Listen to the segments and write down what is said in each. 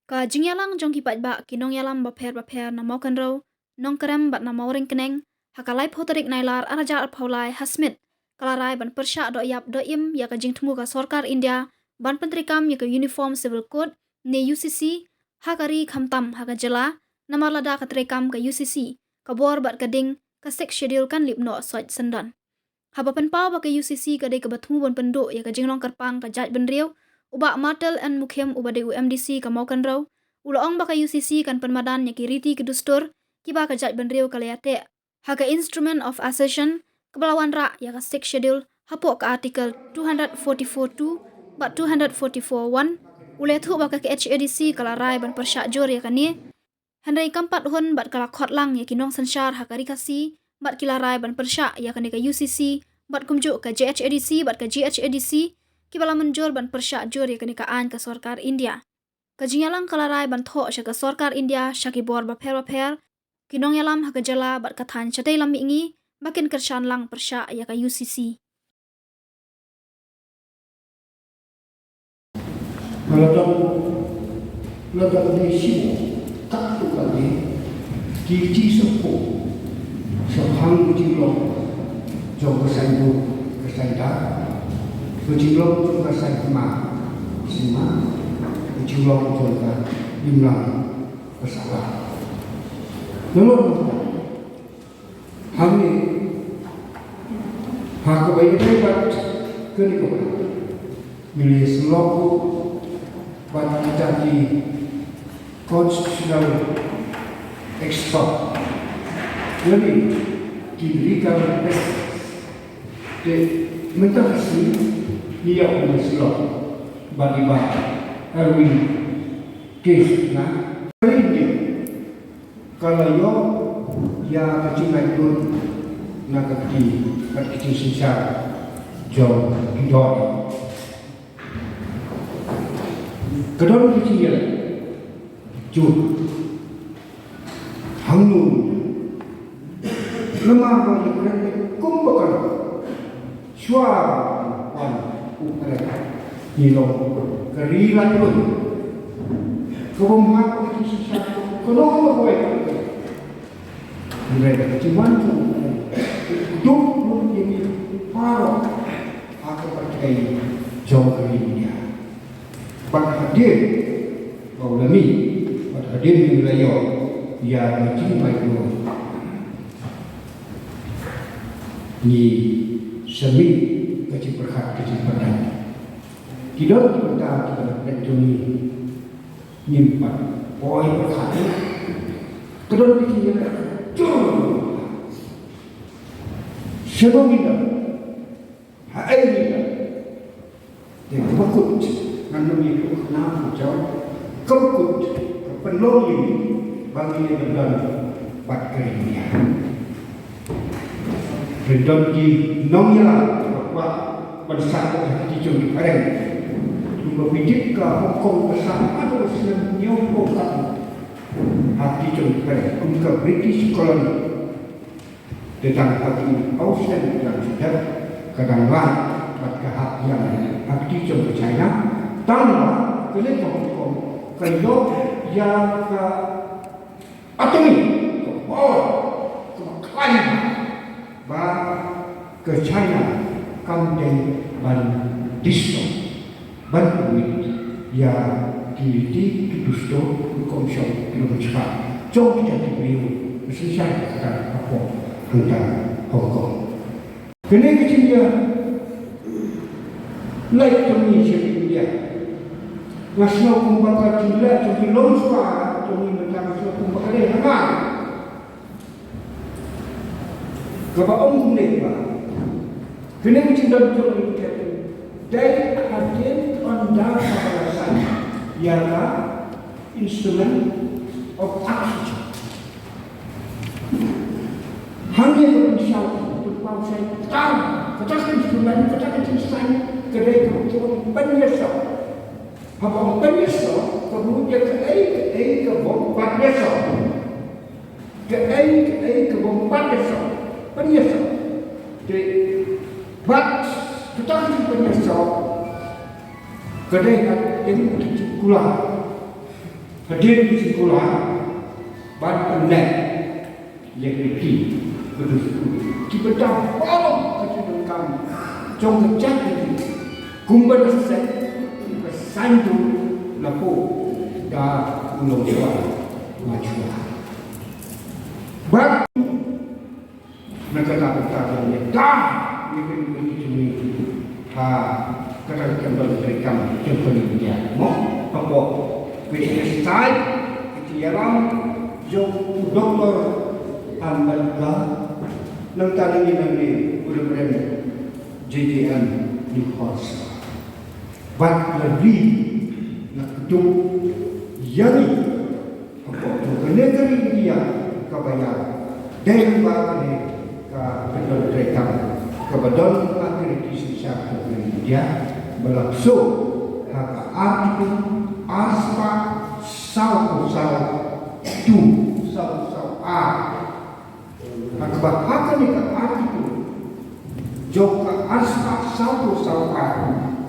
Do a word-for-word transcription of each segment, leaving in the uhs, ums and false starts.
Ka jingïalang jong ki paidbah ki nongïalam bapher bapher na Mawkynrew, Nongkrem bad na Mawryngkneng, ha ka laiphew tarik Nailar arhajar arphew lai ha Smit, ka la rai ban pyrshah dohïap dohim ïa ka jingthmu ka sorkar India ban pyntreikam ïa ka Uniform Civil Code ne U C C ha ka ri khamtam ha ka jylla, namar lada ka treikam ka U C C, ka bor bad ka ding ka Sixth Schedule kan lip noh soit syndon. Haba pynpaw ba ka U C C ka dei kaba thmu ban pynduh ïa ka jinglong kyrpang ka jaitbynriew, u Bah Martel N Mukhim uba dei u M D C ka Mawkynrew, u la ong ba ka U C C kan pynmadan ïa ki riti ki dustur kiba ka jaitbynriew ka la ïateh ha ka Instrument of Accession kaba la wanrah ïa ka Sixth Schedule hapoh ka Article two hundred forty-four two bad two hundred forty-four one. U la ïathuh ba ka K H A D C ka la rai ban pyrshah jur ïa kane, hynrei kam pat hun bad ka la khot lang ïa ki nongsynshar ha ka Ri Khasi bad ki la rai ban pyrshah ïa kane ka U C C bad kumjuh ka J H A D C bad ka G H A D C kiba la mynjur ban pyrshah jur ïa kane ka aiñ ka sorkar India. Ka jingïalang ka la rai ban thoh sha ka sorkar India, sha ki bor bapher bapher, ki nongïalam ha ka jylla bad ka thaiñ shatei lam mihngi ba kin kyrshan lang pyrshah ïa ka U C C. Nga la dang, la dang dei shibun katto katne ki jingsngewthuh shaphang ka jinglong jong ka saiñdur, ka saiñdar, ka jinglong jong ka saiñma, saiñma, ka jinglong jong ka imlang, ka sahlang. Nalor Hangne, ha kaba ïadei bad kane ka bynta, ngi la ïasyllok bad kita ki constitutional expert lane ki legal experts. Te mynta ka sngi ngi ïa ïasyllok bad i Bah Erwin K Sukna. Ka la ïoh ïa ka jinglait lut na ka kti bad ka jingsynshar jong ki dohnud. Ka don ka jingïaleh jur hangno namar ba ïa kren kumba ka long. Shuwa ban u pyrshah ngi long ka ri lait lut ka bym hap ka jingshisha ka long ka boi. Hynrei ka jingwan jong u duk lut ïa ngi baroh ha ka pyrthei jong ka ri India. Bad hadien ba u la mih bad hadien ba u la ïoh ïa ka jingmai burom, ngi sa mih ka jingpyrkhat ka jingpyrkhat. Ki don ki bynta kiba la pynlong jong ngi, ngim pat poi pyrkhat. Ka don ki jingïaleh jur. Shano ngi don? Haei ngi don? Te kaba kut ngan ym ïathuh khnang, kaba kut ka pynlong ïa ngi ba ngi ïa don bad ka ri India. Ri don ki nongïalam kiba kwah ban sah ha kti jong ki phareng. Kumba phi tip ka Hong Kong ka sah ha ka snem hynñiewphew katno ha kti jong ki phareng kum ka British colony. Te tang ha ki Australian ka dang wan bad ka hap ïa ha kti jong ka China. Tang ba kane ka Hong Kong ka ïoh ïa ka atomy ka bor kaba khlaiñ ba ka China kam dei ban destroy, ban pynmih ïa ki riti ki dustur, ki rukom shong, ki rukom shakar jong kita ki briew ba synshar ka kata ka pop hangta Hong Kong. Kane ka jingïaleh jong ngi sha India, nga sngew kumba ka jingïaleh jong ngi long shuwa jong ngi mynta, nga sngew kumba ka dei ha nga. Kaba ong kumne ba kane ka jingdon jong ngi ka dei hadien ynda kaba la sait ïa ka Instrument of Accession. Hangne ka pynshai, pynpaw shai tang kata ka instrument, kata ka jingsai ka dei ka pynïasoh. Haba ong pynïasoh ka mut ïa kaei kaei ka bym pat ïasoh. Kaei kaei ka bym pat ïasoh, pynïasoh. Te bad kata ka jingpynïasoh ka dei ha ka jingkular. Hadien ki jingkular ban pynneh ïa ki, ki ba dei ki ba da baroh ka jingdonkam jong ka jaitbynriew kumba la shet, kumba saiñdur na pdeng da u Nongthymmai Majua. Bad na kata ka daw ïa ka, ïa ka ri jong ngi ha kata ka kem treikam jong ka India. Mo, hapoh ka jingïasai, ka jingïalam jong u Doktor Ambedkar, nangta nangne nangne u Reverend J J M Nichols. Bad la ri, la kdup ïa ngi hapoh jong kane ka ri India kaba ïar. Dei lyngba kane ka kyndon treikam kaba don ha ka Riti Synshar jong ka ri India, ba la pynshai ha ka Article ar spah sawphew saw, tu, sawphew saw ar. Ha kaba ha kane ka Article jong ka ar spah sawphew saw ar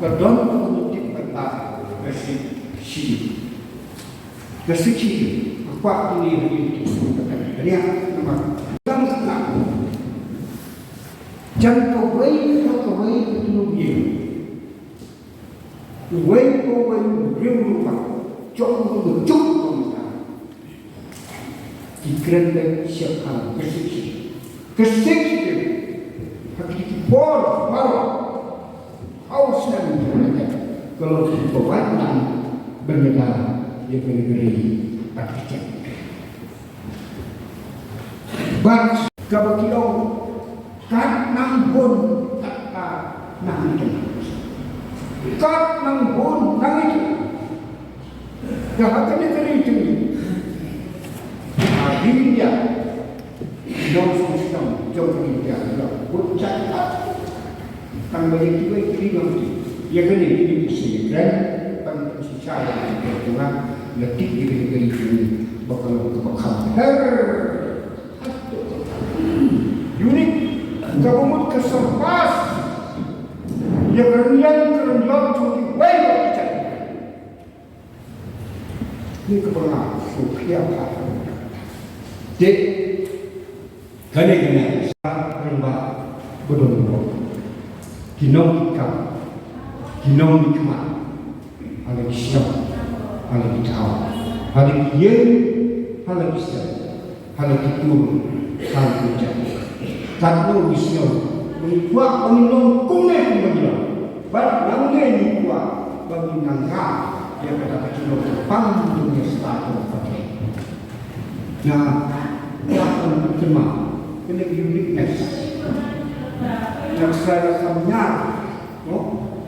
ka don ka mut tip kata ka Sixth Schedule. Ka Sixth Schedule ka kwah ïa ngi ha ïing ki sum ka kan ka riang namar ka kan ka jan kawei ha kawei ka tulop ïing. Uwei pa uwei u briew lypa jong u ba juk u mynta. Ki kren beit shaphang ka Sixth Schedule. Ka Sixth Schedule. Ha ki por baroh. Haus na mynta ka long ki ba wan lang ban ïada ïa ka negeri architect. Bad kaba ki ong, kat nang bun, kat nang ïa. Kat nang bun, nang ïa. Ka ha kane ka ri jong ngi. Ha ri India. Nongshong shnong jong ka ri India. Bun jait. Tang ba ïa kiwei ki ri nongti. Ïa kane ki ri ki shisha kren, tang ba shisha ïa kane ka ri, la tip ïa kane ka ri jong ngi ba ka long kaba kham her. Unique, kaba mut ka surpass ïa ka rynïeng ka rynïeng jong kiwei ki jait. Ni kaba nga shu khia pat. Te kane kane sa rangbah ba don burom. Ki nongkitkam, ki nongmihkhmat, ha la ki shnong, ha la ki thaw, ha la ki ïing, ha la ki seng. Ha la ki kur, ha la ki jait. Katno ngi sngewbha ba ngi kwah ba ngin long kumne kumba ngi long. Bad nangne ngi kwah ba ngin nang rah ïa kata ka jinglong kyrpang jong ngi sha ka pyrthei. Nga kwah ban pynthymmai kane ka uniqueness. Nga khlem la kham ñiar, no?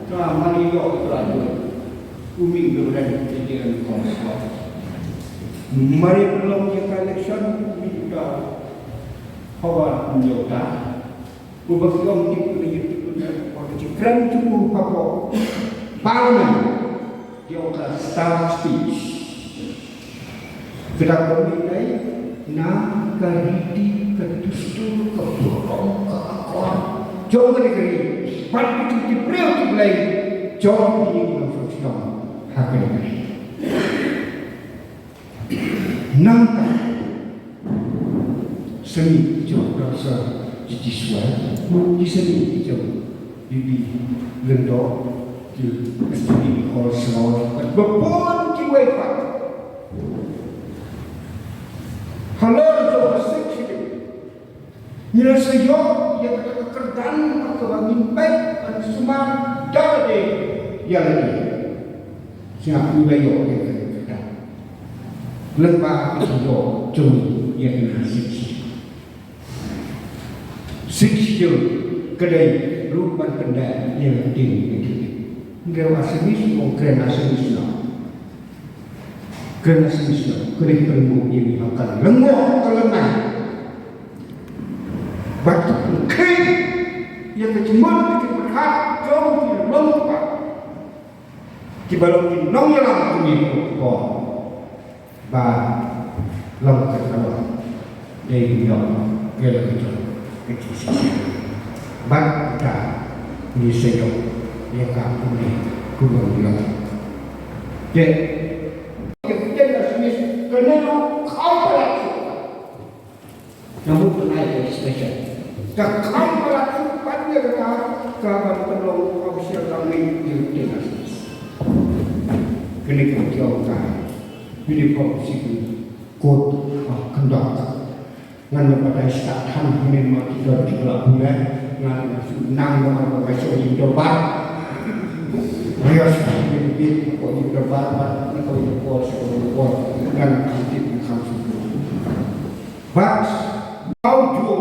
Nga mane ïoh ïa ka la U mih u Reverend J J M Nichols. Mare pynlong ïa ka election, u mih u da Howard Nyota. U ba ki ong tip u da ïa tip u da ka jingkren jong u hapoh Parliament. Ïa ka star speech. Ka dang ong ïa na ka riti, ka dustur, ka burom, ka akor jong kane ka ri. Bad ki briew ki Blei jong ki nongshong shnong ha kane ka ri. Nangta sani jong Professor G T Swell, ki sani jong B B Lyngdoh, ki sani Hall Sngor, bad bun kiwei pat. Halor jong ka Sixth Schedule, ngi la sa ïoh ïa kata ka kyrdan kaba ngim peit ban sumar da lade ïa lade. Sngap, ngi la ïoh ïa kata ka kyrdan lyngba ka jingïoh jong ngi ïa kane ka Sixth Schedule. Sixth Schedule ka dei ruh ban pyndep ïa ka ktien ka jong ngi. Hynrei Assamese u ong kren Assamese noh. Kren Assamese noh. Kren pynmih ïa ngi ha ka lyngngoh ka lyngngai. Bad to pynkhih ïa ka jingmut ka jingpyrkhat jong ki nongkpa. Kiba long ki nongïalam jong ngi ko, ba long ka kaba dei ki ïoh ïa la ka jong ka jingshisha. Bad kita ngi sa ïoh ïa ka kumne kumba ngi long. Te ïa ka ktien Assamese Namun pynai ka station. Ka kam ba la shu pan ïa ka, ka ban pynlong official language ïa ka. Kane ka jong ka uniform civil code of conduct. Ngan ym batai stad than hynnin ma ki don ki la pule. Ngan shu nang ba ma ba shu ïa dorbar. Rios ïa bit ko ïa dorbar ba na ko ïa ko shu ko ïa ko. Ngan kham tip ngan kham shu. But how do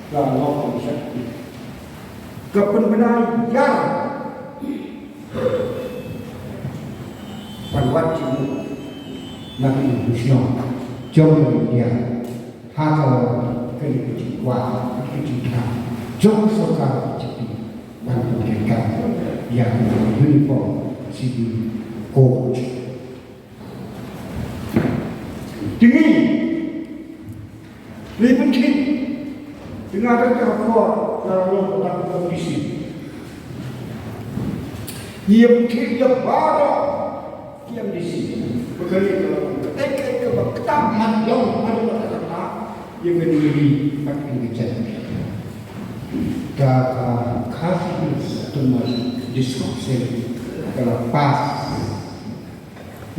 ka long ka pynbna ïa ban wad jingmut na ka Indonesia jong ka India ha ka long ka jingkwah ka jingkwah jong ka sorkar ka jingkwah ban pyntrei kam ïa ka uniform civil code. Te ngi ngi pynthik, te nga don ka por nga long ka competition. Ngi pynthik ïa baroh ki M D C. Ba kane ka long kaei kaei kaba ktam man long man long ka kata ïa kane ka ri bad kane ka jaid. Ka ka Khasi Hills Autonomous District Council ka la pass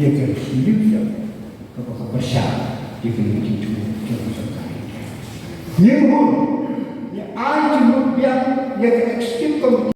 ïa ka resolution kaba ka pyrshah ïa ka jingthoh jong ka sorkar. Ngi hun ngi ai jingmut biang ïa ka executive committee.